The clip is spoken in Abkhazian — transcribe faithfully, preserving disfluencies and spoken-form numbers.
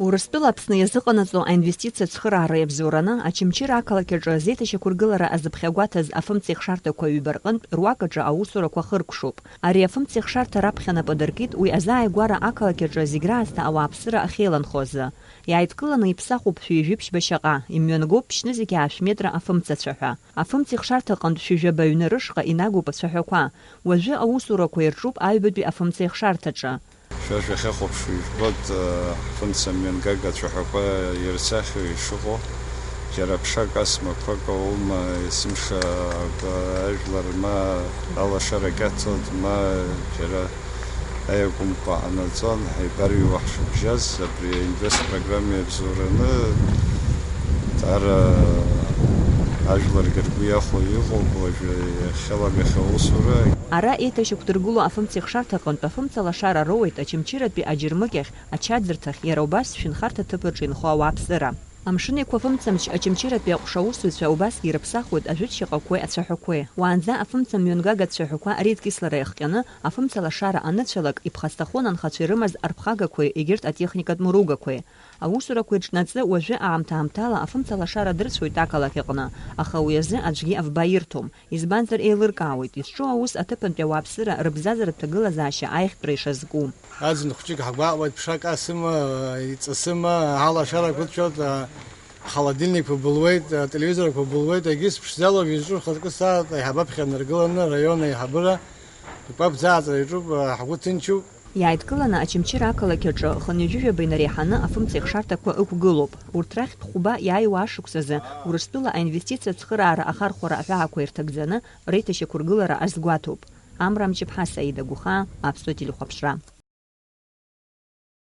Урыстәыла Аԥсны иазыҟанаҵо аинвестициа цхыраара иабзоураны, Очамчыра ақалақь аҿы азеиҭашьақәыргылара азыԥхьагәаҭаз афымцеихшарҭақәа ҩба рҟынтә руак аҿы аусурақәа хыркәшоуп. Ари афымцеихшарҭа раԥхьа нап адыркит уи азааигәара ақалақь аҿы зегь раасҭа ауааԥсыра ахьеиланхо азы. Иааидкыланы иԥсахуп шәи жәиԥшьба шьаҟа, имҩангоуп ԥшьнызқь аашә метра афымцацәаҳәа. Афымцеихшарҭаҟынтә шәи жәаба ҩны рышҟа инагоуп ацәаҳәақәа. Уажәы аусурақәа ирҿуп аҩбатәи афымцеихшарҭаҿы. Шәа шәахьахәаԥшуа ижәбоит, э, ҳфымца мҩангага ацәаҳәақәа ирцахьоу ишыҟоу, џьара ԥшак асмақәак аума, есымша ажәлар ма алашара кьаҭоит, ма џьара аиакәымкәа ҟанаҵон, ҳаибарыҩуа ҳшыбжьаз, абри аинвест программа иабзоураны даара ажәларгьы ргәы иахәо иҟоуп уажәы иахьалагахьоу аусура. Ара еиҭашьақәдыргыло афымцеихшарҭаҟынтә афымца лашара роуеит Очамчыратәи аџьармыкьахь, ачаӡырҭахь, иара убас шәынхарҭа ҭыԥаҿы инхо ауааԥсыра. Амшын Еиқәа афымцамч Очамчыратәи аҟәша аусзуҩцәа убасгьы ирыԥсахуеит ажәытә шьаҟақәеи ацәаҳәақәеи. Уаанӡа афымца мҩангага ацәаҳәақәа реидкьыслара иахҟьаны, афымца лашара аныцәалак, иԥхасҭахон анхацәа ирымаз арԥхагақәеи егьырҭ атехникатә мыругақәеи. Аусурақәа ирҿнаҵы уажәы аамҭа-аамҭала афымца лашара дырцәоит ақалақь аҟны, аха уи азы аӡәгьы авба ирҭом, избанзар еилыркаауеит изҿу аус аҭыԥантәи ауааԥсыра рыбзазаратә ҭагылазаашьа аиӷьтәра ишазку. Аӡын хәҷык ҳгәаҟуеит, ԥшак асыма, иҵысыма, алашара гәыцәоит, а, холодильникқәа былуеит, ателевизорқәа былуеит, егьыс ԥшӡала уи зҿу рхаҵкы сааҭ аиҳабаԥхьа наргыланы араион аиҳабыра икәаԥӡа ааҵра иаҿуп, а, ҳгәы ҭынчуп. Иааидкыланы Очамчыра ақалақь аҿы хынҩажәижәаба инареиҳаны афымцеихшарҭақәа ықәгылоуп. Урҭ рахьтә хәба иааиуа ашықәсазы Урыстәыла аинвестициа ацхыраара ахархәара аҳәаақәа ирҭагӡаны реиҭашьақәыргылара азгәаҭоуп. Амра Амҷыԥҳа, Саида Гәыхаа, Аԥсуа телехәаԥшра.